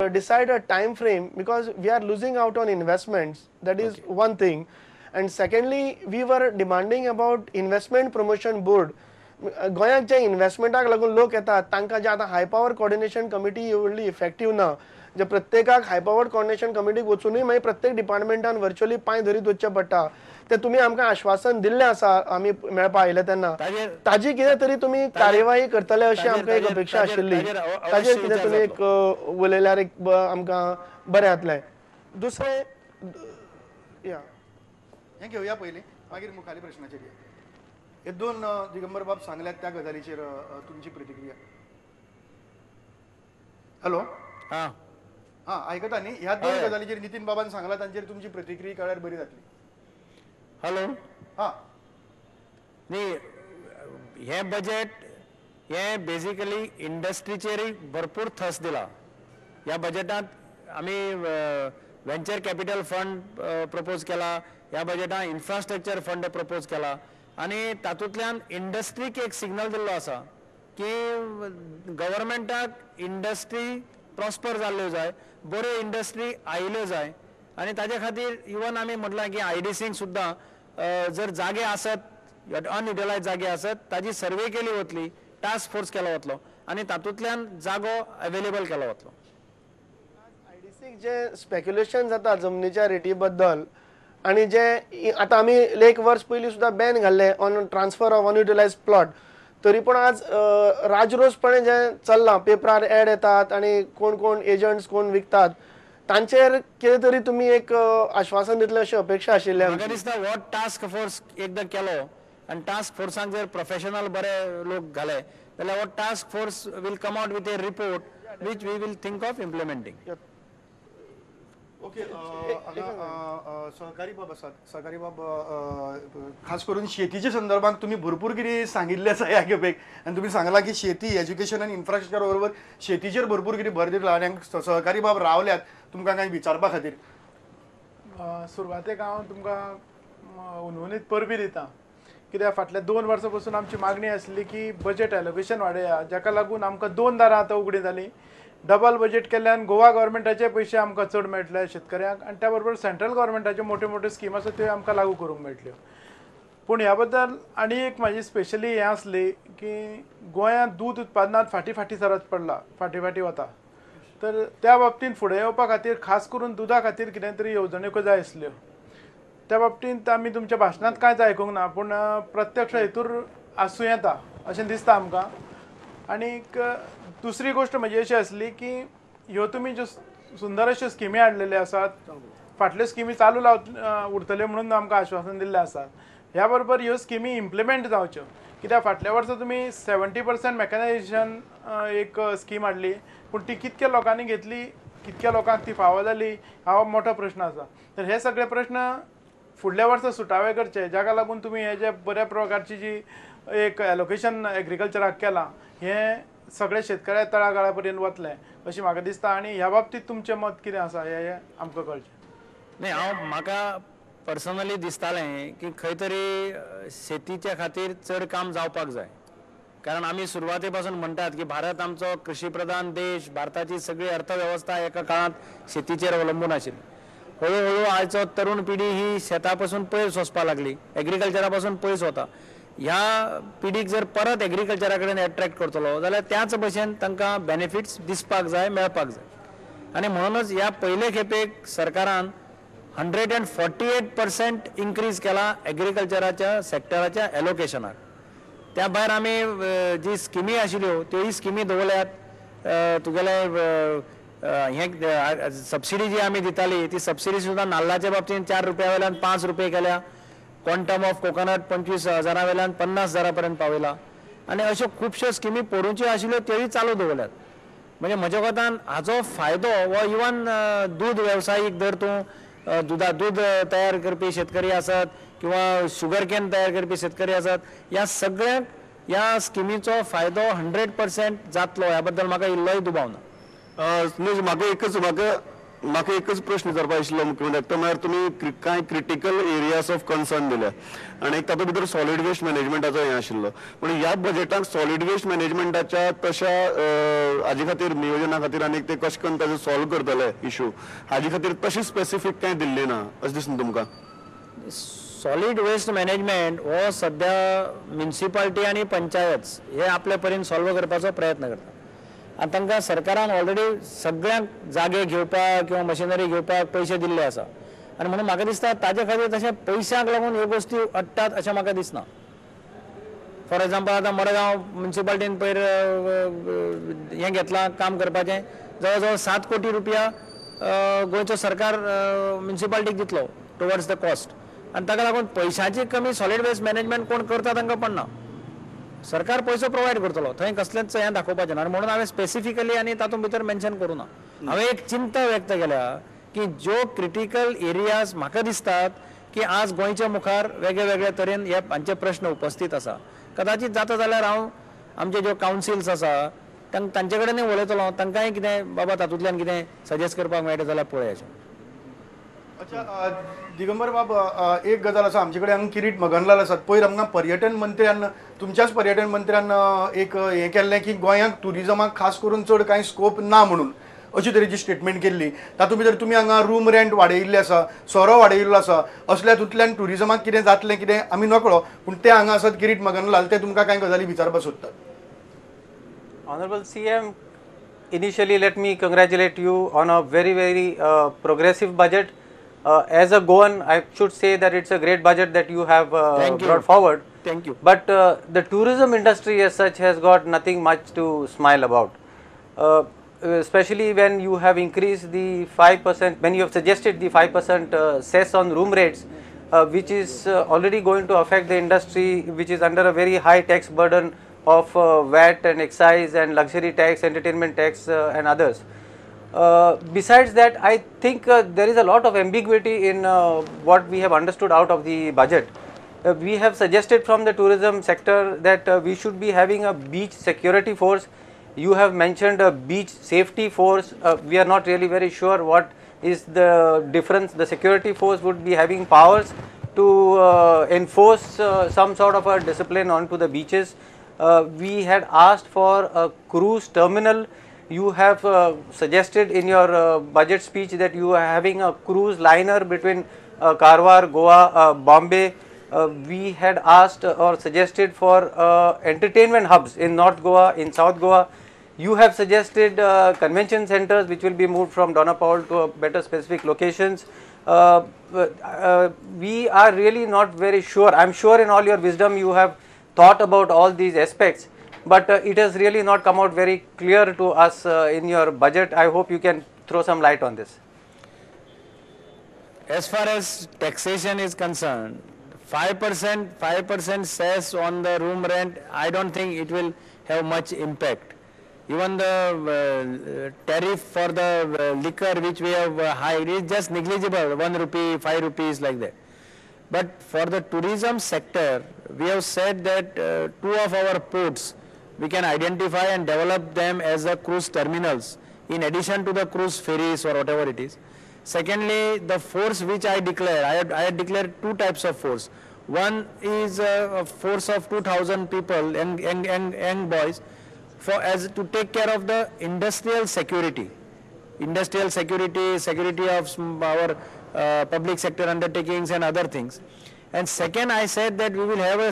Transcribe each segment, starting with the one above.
Decide a time frame because we are losing out on investments. That is one thing. And secondly, we were demanding about investment promotion board. गोंयांत जे इन्वेस्टमेंटाक लागून लोक येतात तांकां जे आतां high power coordination committee व्हडली effective ना, जे प्रत्येकाक high power coordination कमिटीक वचुनूय मागीर प्रत्येक डिपार्टमेंटान व्हर्च्युअली पांय धरीत वचचें पडटा. ते तुमी आमकां आश्वासन दिल्लें आसा आमी मेळपा आयले तेन्ना, ताजी कितें तरी तुमी कार्यवाही करतले अशी आमकां एक अपेक्षा आशिल्ली. ताजेर कितें तुमी एक उलयल्यार एक आमकां बरें जातलें. दुसरें या हें घेवया पयलीं, मागीर मुखाली प्रश्नाचेर या. हे दोन दिगंबर बाब सांगल्यात त्या गजालीचेर तुमची प्रतिक्रिया. हॅलो, हां हां आयकता न्ही? ह्या दोन गजालीचेर नितीन बाबान सांगला तांचेर तुमची प्रतिक्रिया कळ्यार बरी जातली. हॅलो, हां न्ही, हें बजेट हें बेजिकली इंडस्ट्रीचेरूय भरपूर थस दिला. ह्या बजेटांत आमी व्हेंचर कॅपिटल फंड प्रपोज केला, ह्या बजेटांत इन्फ्रास्ट्रक्चर फंड प्रपोज केला आनी तातूंतल्यान इंडस्ट्रीक एक सिग्नल दिल्लो आसा की गव्हर्मेंटाक इंडस्ट्री प्रॉस्पर जाल्ल्यो जाय, बऱ्यो इंडस्ट्री आयिल्ल्यो जाय. आनी ताजे खातीर इवन आमी म्हटलां की आयडीसींक सुद्दां जर जागे आसत, अनयुटिलायज जागे आसत, ताजी सर्वे केली वतली, टास्क फोर्स केलो वतलो आनी तातूंतल्यान जागो अवेलेबल केलो वतलो. आयडीसीक जे स्पेक्युलेशन जाता जमनीच्या रेटी बद्दल आनी जे आतां आमी एक वर्स पयलीं सुद्दां बॅन घाल्लें on transfer of unutilise plot, तरी पूण आज राजरोसपणे जें चल्लां, पेपरार एड येतात आनी कोण कोण एजंट्स कोण विकतात, तांचेर कितें तरी तुमी एक आश्वासन दितले अशी अपेक्षा आशिल्ली. म्हाका दिसता हो टास्क फोर्स एकदां केलो आनी टास्क फोर्साक जर प्रोफेशनल बरे लोक घाले जाल्यार हो task force will come out with a report which we will think of implementing. Okay, सहकारी बाब आसात. सहकारी बाब, खास करून शेतीच्या संदर्भात तुम्ही भरपूर कितें सांगिल्लें आसा ह्या खेपेक आनी तुमी सांगलां की शेती, एज्युकेशन आनी इन्फ्रास्ट्रक्चर बरोबर शेतीचेर भरपूर कितें भर दिला आनी सहकारी बाब रावल्यात तुमकां कांय विचारपा खातीर. सुरवातेक हांव तुमकां हुनहुनीत परबी दिता, कित्याक फाटल्या 2 वर्सां पसून आमची मागणी आसली की बजेट एलोकेशन वाडया, जाका लागून आमकां 2 दारां आतां उगडीं जालीं. डबल बजेट केल्ल्यान गोवा गव्हर्मेंटाचे पयशे आमकां चड मेळटले शेतकऱ्यांक आनी त्या बरोबर सेंट्रल गव्हर्मेंटाच्यो मोट्यो मोट्यो स्कीम आसा त्यो आमकां लागू करूंक मेळटल्यो. पूण ह्या बद्दल आनी एक म्हाजी स्पेशली हें आसली की गोंयांत दूद उत्पादनांत फाटीं फाटीं सरत पडला, फाटीं फाटीं वता, तर त्या बाबतींत फुडें येवपा खातीर खास करून दुदा खातीर कितें तरी येवजण्यो जाय आसल्यो. त्या बाबतींत आमी तुमच्या भाशणांत कांयच आयकूंक ना, पूण प्रत्यक्ष हेतूर आसूं येता अशें दिसता आमकां. आनीक दुसरी गोश्ट म्हजी अशी आसली की ह्यो तुमी ज्यो सुंदर अश्यो स्किमी हाडलेल्यो आसात, फाटल्यो स्किमी चालू उरतल्यो म्हणून आमकां आश्वासन दिल्लें आसा, ह्या बरोबर ह्यो स्किमी इम्प्लिमेंट जावच्यो. कित्याक फाटल्या वर्सा तुमी 70% मॅकनायजेशन एक स्कीम हाडली, पूण ती कितक्या लोकांनी घेतली, कितक्या लोकांक ती फावो जाली, हो मोठो प्रश्न आसा. तर हे सगळे प्रश्न फुडल्या वर्सा सुटावे करचे, जाका लागून तुमी हे जे बऱ्या प्रकारची जी एक एलोकेशन एग्रीकल्चराक केलां हें सगळे शेतकऱ्या तळागाळा पर्यंत वतलें अशें म्हाका दिसता. आनी ह्या बाबतींत तुमचें मत कितें आसा हें आमकां कळचें. न्ही, हांव म्हाका पर्सनली दिसतालें की खंय तरी शेतीच्या खातीर चड काम जावपाक जाय, कारण आमी सुरवाते पासून म्हणटात की भारत आमचो कृषी प्रधान देश, भारताची सगळी अर्थवेवस्था एका काळांत शेतीचेर अवलंबून आशिल्ली. हळूहळू आयचो तरुण पिढी ही शेता पासून पयस वचपाक लागली, एग्रीकल्चरा पासून पयस वता. ह्या पिढीक जर परत एग्रीकल्चरा कडेन एट्रॅक्ट करतलो जाल्यार त्याच भशेन तांकां बेनिफिट्स दिसपाक जाय, मेळपाक जाय. आनी म्हणूनच ह्या पयले खेपेक सरकारान 148% इन्क्रीज केला एग्रीकल्चराच्या सेक्टराच्या एलोकेशनाक. त्या भायर आमी जी स्किमी आशिल्ल्यो त्योय स्किमी दवरल्यात. तुगेले हें सबसिडी जी आमी दिताली ती सबसिडी सुद्दां नाल्लाच्या बाबतींत 4 रुपया वयल्यान 5 रुपये केल्या, क्वांटम ऑफ कोकोनट 25,000 वयल्यान 50,000 पर्यंत पावयला. आनी अश्यो खुबश्यो स्किमी पोरूंच्यो आशिल्ल्यो त्योय चालू दवरल्यात. म्हणजे म्हज्या कोतान हाचो फायदो हो इवन दूद वेवसायीक जर तूं दूद तयार करपी शेतकरी आसत किंवा शुगर can तयार करपी शेतकरी आसत, ह्या सगळ्यांक ह्या स्किमीचो फायदो 100% जातलो ह्या बद्दल म्हाका इल्लोय दुबाव ना. म्हाका एकच, म्हाका म्हाका एकच प्रश्न विचारपा आशिल्लो मुख्यमंत्री, तो म्हळ्यार तुमी कांय क्रिटिकल एरियाज ऑफ कन्सर्न दिल्या आनी एक तातूंत भितर सॉलिड वेस्ट मॅनेजमेंटाचो हें आशिल्लो, पूण ह्या बजेटाक सॉलिड वेस्ट मॅनेजमेंटाच्या तशा हाजे खातीर नियोजना खातीर आनी ते कशें करून ताजो सॉल्व करतले इशू हाजे खातीर तशी स्पेसिफीक कांय दिल्ली ना अशें दिसना तुमकां? सॉलिड वेस्ट मॅनेजमेंट हो सद्या म्युनिसिपालिटी आनी पंचायत हे आपले परीन सॉल्व करपाचो प्रयत्न करता आनी तांकां सरकारान ऑलरेडी सगळ्यांक जागे घेवपाक किंवा मशिनरी घेवपाक पयशे दिल्ले आसा आनी म्हणून म्हाका दिसता ताजे खातीर तशें पयशांक लागून ह्यो गोश्टी अडटात अशें म्हाका दिसना. फॉर एग्जाम्पल आतां मडगांव म्युनिसिपालिटीन पयर हें घेतलां काम करपाचें, जवळ जवळ 7 कोटी रुपया गोंयचो सरकार म्युनिसिपालिटीक दितलो टुवर्ड्स the cost आनी ताका लागून पयशांची कमी सॉलिड वेस्ट मॅनेजमेंट कोण करता तांकां पडना, सरकार पयसो प्रोवायड करतलो, थंय कसलेंच हें दाखोवपाचें ना. आनी म्हणून हांवें स्पेसिफिकली आनी तातूंत भितर मेन्शन करूं ना. हांवें एक चिंता व्यक्त केल्या की ज्यो क्रिटिकल एरियाज म्हाका दिसतात की आज गोंयच्या मुखार वेगळे वेगळे तरेन हे हांचे प्रश्न उपस्थीत आसा, कदाचित जाता जाल्यार हांव आमचे ज्यो कावन्सिल्स आसा तांचे कडेनूय उलयतलो, तांकांय कितें बाबा तातूंतल्यान कितें सजेस्ट करपाक मेळटा जाल्यार पळयाचें. अच्छा दिगंबर बाब, एक गजाल आसा, आमचे कडेन हांगा किरीट मगनलाल आसात. पयर आमकां पर्यटन मंत्र्यान, तुमच्याच पर्यटन मंत्र्यान एक हें केल्लें की गोंयांत ट्युरिजमाक खास करून चड कांय स्कोप ना म्हणून अशी तरेची स्टेटमेंट केल्ली. तातूंत भितर तुमी हांगा रूम रेंट वाडयिल्ले आसा, सोरो वाडयिल्लो आसा, असल्या हातूंतल्यान ट्युरिजमाक कितें जातलें कितें आमी नकळो, पूण ते हांगा आसात किरीट मगनलाल, ते तुमकां कांय गजाली विचारपाक सोदतात. Honorable CM, initially let me congratulate you on a very very progressive budget. As a Goan, I should say that it's a great budget that you have brought forward. Thank you. But the tourism industry as such has got nothing much to smile about. Especially when you have increased the 5%, when you have suggested the 5% cess on room rates, which is already going to affect the industry, which is under a very high tax burden of VAT and excise and luxury tax, entertainment tax and others. Besides that, I think there is a lot of ambiguity in what we have understood out of the budget. We have suggested from the tourism sector that we should be having a beach security force. You have mentioned a beach safety force. We are not really very sure what is the difference. The security force would be having powers to enforce some sort of a discipline onto the beaches. We had asked for a cruise terminal. You have suggested in your budget speech that you are having a cruise liner between Karwar, Goa, Bombay. We had asked or suggested for entertainment hubs in North Goa, in South Goa. You have suggested convention centers which will be moved from Dona Paula to a better specific locations. We are really not very sure. I am sure in all your wisdom you have thought about all these aspects, but it has really not come out very clear to us in your budget. I hope you can throw some light on this. As far as taxation is concerned, 5% cess on the room rent, I don't think it will have much impact. Even the tariff for the liquor which we have hiked is just negligible, 1 rupee, 5 rupees like that. But for the tourism sector, we have said that 2 of our ports, we can identify and develop them as the cruise terminals in addition to the cruise ferries or whatever it is. Secondly, the force which I declare, I had declared 2 types of force. One is a force of 2,000 people, young boys, for as to take care of the industrial security, security of our public sector undertakings and other things. And second, I said that we will have a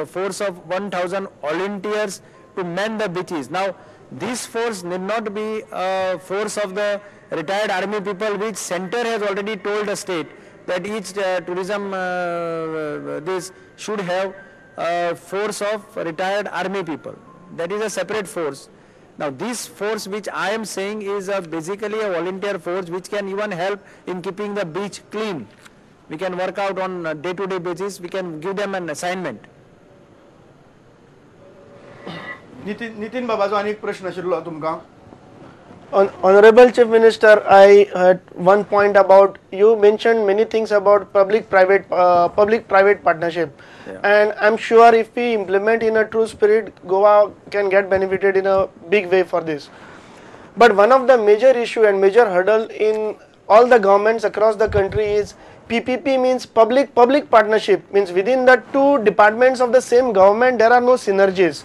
force of 1,000 volunteers to man the beaches. Now, this force need not be a force of the retired army people, which center has already told the state that each tourism this should have a force of retired army people. That is a separate force. Now, this force which I am saying is basically a volunteer force which can even help in keeping the beach clean. We can work out on a day-to-day basis. We can give them an assignment. Nitin बाबाचो आनी एक प्रश्न आशिल्लो तुमकां. Honorable Chief Minister, I had one point about, you mentioned many things about public-private partnership, yeah. And I'm sure if we implement in a true spirit, Goa can get benefited in a big way for this. But one of the major issue and major hurdle in all the governments across the country is PPP, means public partnership, means within the two departments of the same government there are no synergies.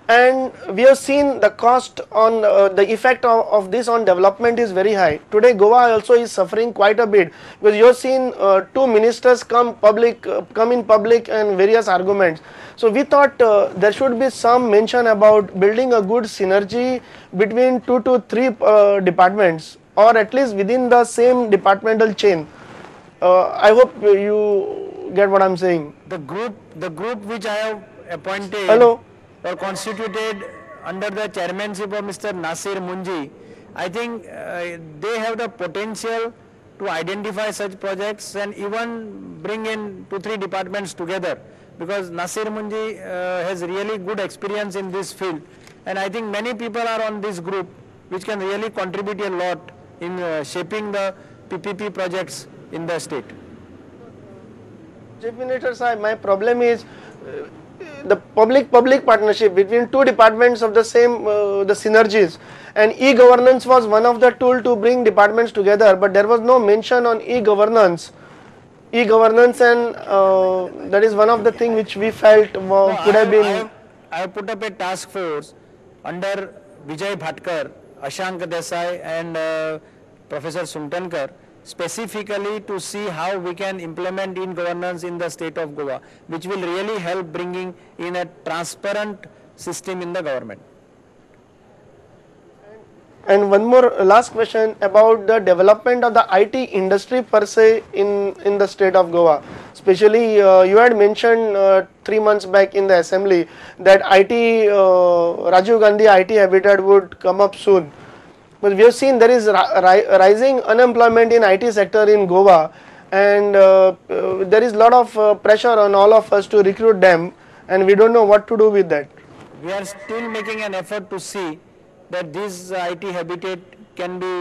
And we have seen the cost on the effect of this on development is very high. Today Goa also is suffering quite a bit, because you have seen two ministers come in public and various arguments. So we thought there should be some mention about building a good synergy between 2 to 3 departments, or at least within the same departmental chain. I hope you get what I am saying. The group which I have appointed. Hello. Or constituted under the chairmanship of Mr. Nasir Munji, I think they have the potential to identify such projects and even bring in 2-3 departments together, because Nasir Munji has really good experience in this field, and I think many people are on this group which can really contribute a lot in shaping the PPP projects in the state. Chief Minister sir, my problem is the public partnership between two departments of the same, the synergies, and e-governance was one of the tool to bring departments together, but there was no mention on e-governance. E-governance, and that is one of the thing which we felt could have been. I have put up a task force under Vijay Bhatkar, Ashank Desai and Professor Suntankar, specifically to see how we can implement e-governance in the state of Goa, which will really help bringing in a transparent system in the government. And one more last question about the development of the IT industry per se in the state of Goa. Especially you had mentioned 3 months back in the assembly that IT, Rajiv Gandhi IT Habitat would come up soon. But we have seen there is rising unemployment in IT sector in Goa, and there is a lot of pressure on all of us to recruit them, and we don't know what to do with that. We are still making an effort to see that this IT habitat can be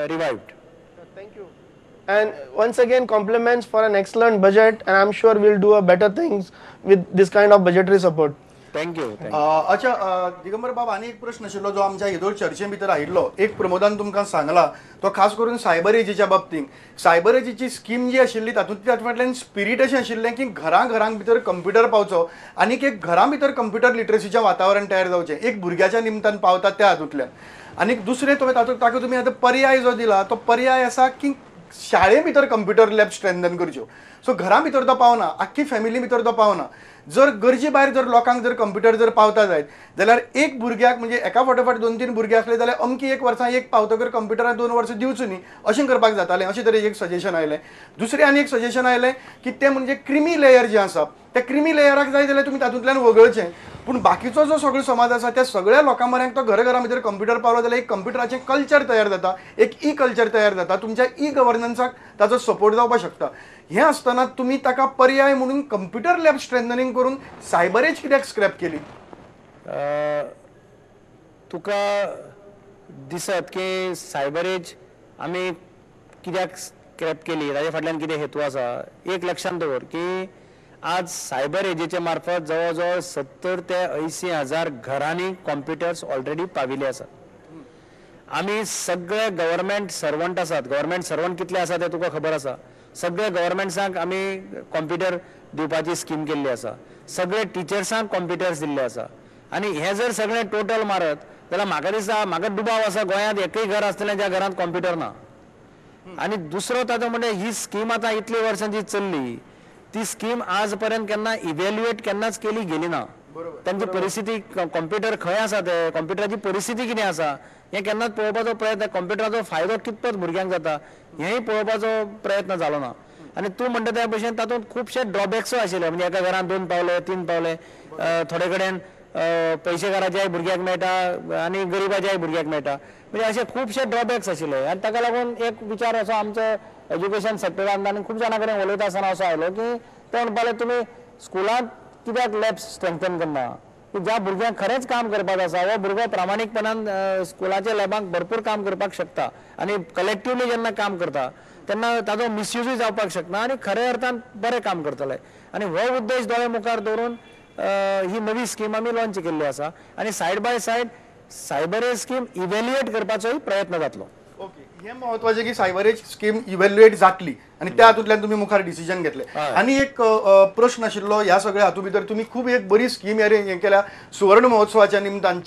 revived. Thank you. And once again, compliments for an excellent budget, and I am sure we will do a better things with this kind of budgetary support. Thank you. अच्छा दिगंबर बाब, आनी एक प्रश्न आशिल्लो जो आमच्या येदोळ चर्चे भितर आयिल्लो, एक प्रमोदान तुमकां सांगला तो खास करून सायबर एजीच्या बाबतींत. सायबर एजीची स्कीम जी आशिल्ली तातूंत फाटल्यान स्पिरीट अशें आशिल्लें की घरां घरां भितर कंप्युटर पावचो आनी एक घरां भितर कंप्युटर लिटरसीचें वातावरण तयार जावचें, एक भुरग्याच्या निमतान पावता त्या हातूंतल्यान. आनी दुसरें तुवें तातूंत ताका तुमी आतां पर्याय जो दिला तो पर्याय आसा की शाळे भितर कंप्युटर लॅब स्ट्रेंथन करच्यो. सो घरां भितर तो पावना, आख्खी फॅमिली भितर तो पावना. जर गरजे भायर जर लोकांक जर कंप्युटर जर पावता जायत जाल्यार एक भुरग्याक म्हणजे एका फाटोफाट 2-3 भुरगे आसले जाल्यार अमकी एक वर्सां एक पावतकर कंप्युटरान 2 वर्सां दिवचो न्ही अशें करपाक जातालें, अशें तरेचें एक सजेशन आयलें. दुसरें आनी एक सजेशन आयलें की तें म्हणजे क्रिमी लेयर जें आसा त्या क्रिमी लेयराक जाय जाल्यार तुमी तातूंतल्यान वगळचें, पूण बाकीचो जो सगळो समाज आसा त्या सगळ्या लोकां म्हऱ्यांत तो घर घरा भितर कंप्युटर पावलो जाल्यार एक कंप्युटराचें कल्चर तयार जाता, एक ई कल्चर तयार जाता, तुमच्या ई गव्हर्नन्साक ताचो सपोर्ट जावपाक शकता. हें आसतना तुमी ताका पर्याय म्हणून कंप्युटर लॅब स्ट्रेंथनिंग करून सायबर एज कित्याक स्क्रॅप केली? तुका दिसत की सायबर एज आमी कित्याक स्क्रॅप केली ताजे फाटल्यान कितें हेतू आसा? एक लक्षांत दवर की आज सायबर एजीचे मार्फत जवळ जवळ 70 ते 80 हजार घरांनी कॉम्प्युटर्स ऑलरेडी पाविल्ले आसात. आमी सगळे गव्हर्मेंट सर्वंट आसात, गव्हर्मेंट सर्वंट कितले आसा ते तुका खबर आसा. सगळे गव्हर्मेंट्सांक आमी कॉम्प्युटर दिवपाची स्कीम केल्ली आसा, सगळे टिचर्सांक कॉम्प्युटर्स दिल्ले आसा. आनी हे जर सगळे टोटल मारत जाल्यार म्हाका दिसता, म्हाका दुबाव आसा गोंयांत एकय घर आसतलें ज्या घरांत कॉम्प्युटर ना. आनी दुसरो ताचो म्हणजे ही स्कीम आतां इतली वर्सां जी चल्ली ती स्कीम आज पर्यंत केन्ना इव्हॅल्युएट केन्नाच केली गेली ना. तांची परिस्थिती, कॉम्प्युटर खंय आसा ते, कॉम्प्युटराची परिस्थिती कितें आसा हें केन्नाच पळोवपाचो प्रयत्न, कॉम्प्युटराचो फायदो कितपत भुरग्यांक जाता हेंय पळोवपाचो प्रयत्न जालो ना. आनी तूं म्हणटा त्या भशेन तातूंत खुबशे ड्रॉबॅक्सूय आशिल्ले, म्हणजे एका घरांत 2 पावले 3 पावले, थोडे कडेन पयशेकाराच्याय भुरग्याक मेळटा आनी गरिबाच्याय भुरग्याक मेळटा, म्हणजे अशे खुबशे ड्रॉबॅक्स आशिल्ले. आनी ताका लागून एक विचार असो आमचो एज्युकेशन सेक्टरान आनी खूब जाणां कडेन उलयता आसतना असो आयलो की ते म्हणपाले तुमी स्कुलांत कित्याक लॅब्स स्ट्रेंथन करना, की ज्या भुरग्यांक खरेंच काम करपाक आसा हो भुरगो प्रामाणीकपणान स्कुलाच्या लॅबांक भरपूर काम करपाक शकता आनी कलेक्टिवली जेन्ना काम करता तेन्ना ताजो मिसयुजूय जावपाक शकना आनी खऱ्या अर्थान बरें काम करतले. आनी हो उद्देश दोळे मुखार दवरून ही नवी स्कीम आमी लॉन्च केल्ली आसा. आनी side by side cyber age scheme evaluate करपाचोय प्रयत्न जातलो. ओके, हे महत्वाचें की सायबर एज स्कीम इव्हॅल्युएट जातली आनी त्या हातूंतल्यान तुमी मुखार डिसिजन घेतले. आनी एक प्रश्न आशिल्लो ह्या सगळ्या हातूंत भितर तुमी खूब एक बरी स्कीम हें केल्या सुवर्ण महोत्सवाच्या निमतान.